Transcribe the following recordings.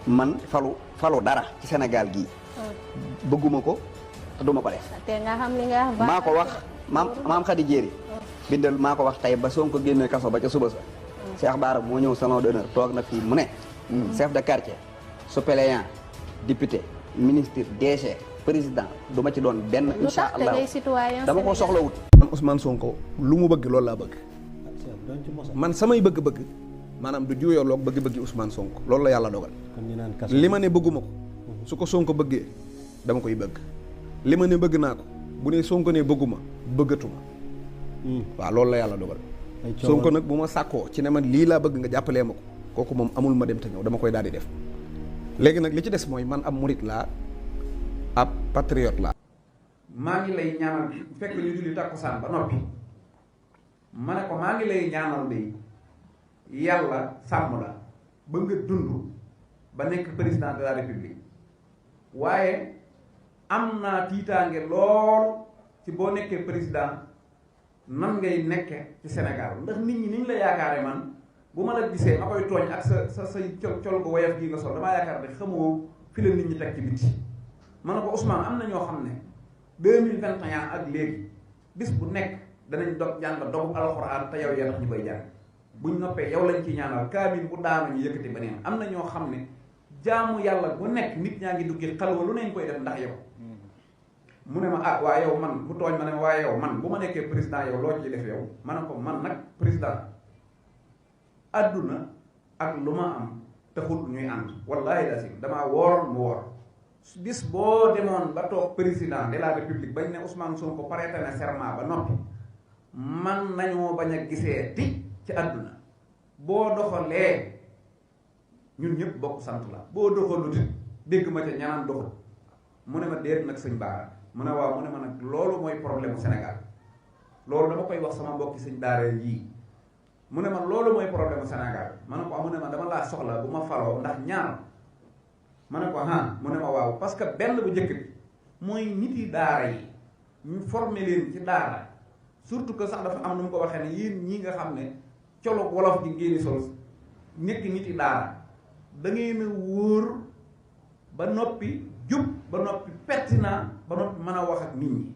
man falu dara ci Sénégal gii bëgguma ko te duma ko def. te nga xam li nga wax. maa ko wax maam Khady Diéry bindal maa ko wax tey ba Sonko génne kaso ba ca suba sa. Cheikh Bara moo ñëw salon d'honneur toog na fii mu ne. chef de quartier suppléant député ministre DG président du ma ci doon benn. incha allah dama ko soxlawut. man Ousmane Sonko lu mu bëgg loolu laa bëgg. man samay bëgg-bëgg maanaam du juuyaloog bëgg-bëggi Ousmane Sonko loolu la yàlla dogal. li ma ne bëgguma ko su ko Sonko bëggee dama koy bëgg li ma ne bëgg naa ko bu ne Sonko ne bëgguma bëggatuma waaw loolu la yàlla dogal. Sonko nag bu ma sàkkoo ci ne man lii laa bëgg nga jàppalee ma ko kooku moom amul ma dem te ñëw dama koy daal di def léegi nag li ci des mooy man ab murit laa ab patriote laa. maa ngi lay ñaanal fekk ñu julli takkusaan ba noppi ma ne ko maa ngi lay ñaanal de yàlla sàmm la ba nga dund ba nekk président de la république waaye am naa tiitaange lool ci boo nekkee président nan ngay nekke ci Sénégal ndax nit ñi niñ la yaakaare man bu ma la gisee ma koy tooñ ak sa col gu woyof gi nga sol damaa yaakaar ne xamoo fi la nit ñi teg ci biti ma ne ko Ousmane am na ñoo xam ne 2021 ak léegi bis bu nekk danañ dog jàng dogu alxuraan te yow yaa tax ñu koy jàng buñ noppee yow lañ ci ñaanal kaamil bu daanu ñu yëkkati beneen am na ñoo xam ne jaamu yàlla bu nekk nit ñaa ngi duggi xalwa lu neñ koy def ndax yow mu ne ma ah waa yow man bu tooñ ma ne waa yow man bu ma nekkee président yow loo ciy def yow ma ne ko man nag président adduna ak lu ma am taxul ñuy ànd wallaahi la si damaa wooroon mu woor bis boo demoon ba toog président de la république bañ ne Ousmane Sonko prêté na serment ba noppi man nañoo bañ a gisee ti ci àdduna boo doxalee ñun ñëpp bokk sant la boo doxalut it dégg ma ca ñanaan doxal mu ne ma déet nag sëñ Bara mu ne waaw mu ne ma nag loolu mooy problème mu Sénégal loolu dama koy wax sama mbokki sëñ daara yii mu ne ma loolu mooy problème mu Sénégal ma ne ko mu ne ma dama laa soxla bu ma faloo ndax ñaar ma ne ko mu ne ma waaw parce que benn bu njëkk bi mooy nit yi daara yi ñu former leen ci daara surtout que sax dafa am nu mu ko waxee ne yéen ñii nga xam ne colog wolof gi ngeen di sol nekk nit yi daara da ngeen a wóor ba noppi jub ba noppi pertinent ba noppi mën a wax ak nit ñi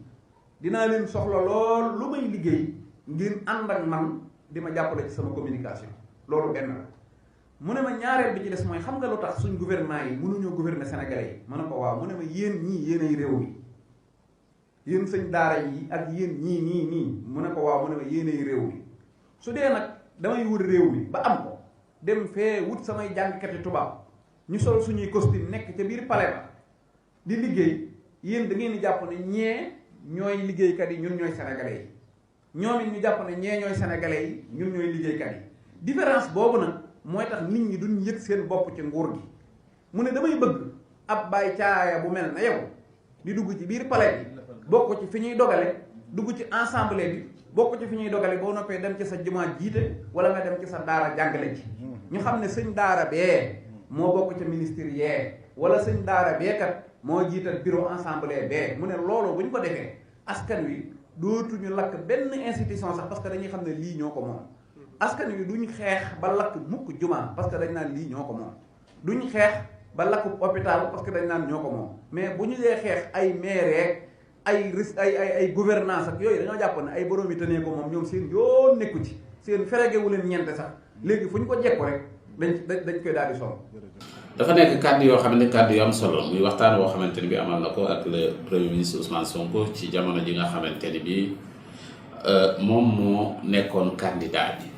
dinaa leen soxla lool lu may liggéey ngir ànd ak man di ma jàppale ci sama communication loolu benn la mu ne ma ñaareel bi ci des mooy xam nga lu tax suñ gouvernement yi mënuñoo gouverner sénégalais yi ma ne ko waaw mu ne ma yéen ñii yéenay réew mi yéen sëñ daara yi ak yéen ñii mu ne ko waaw mu ne ma yéenay réew mi su dee nag damay wut réew mi ba am ko dem fee wut samay jàngkati tubaab ñu sol suñuy costume nekk ca biir palais ba di liggéey yéen da ngeen di jàpp ne ñee ñooy liggéeykat yi ñun ñooy sénégalais yi ñoom it ñu jàpp ne ñee ñooy sénégalais yi ñun ñooy liggéeykat yi différence boobu nag mooy tax nit ñi duñ yëg seen bopp ci nguur gi mu ne damay bëgg ab baay caaya bu mel na yow di dugg ci biir palais bi bokk ci fi ñuy dogale dugg ci assemblée bi bokk ci fi ñuy dogale boo noppee dem ci sa jumaa jiite wala nga dem ci sa daara jàngale ji ñu xam ne sëñ daara bee moo bokk ca ministère yee wala sëñ daara bee kat moo jiital bureau assemblée bee mu ne loolu bu ñu ko defee askan wi dootuñu lakk benn institution sax parce que dañuy xam ne lii ñoo ko moom askan wi duñ xeex ba lakk mukk jumaa parce que dañ naan lii ñoo ko moom duñ xeex ba lakk hôpital parce que dañ naan ñoo ko moom mais bu ñu dee xeex ay maire ay risque ay gouvernance ak yooyu dañoo jàpp ne ay borom yi tënee ko moom ñoom seen yoon nekku ci seen feregewu leen ñeente sax léegi fu ñu ko jekko rek dañ koy daal di sonn. dafa nekk kàddu yoo xam ne kàddu yu am solo muy waxtaan woo xamante ni bi amal na ko ak le premier ministre Ousmane Sonko ci jamono ji nga xamante ni bi moom moo nekkoon candidat bi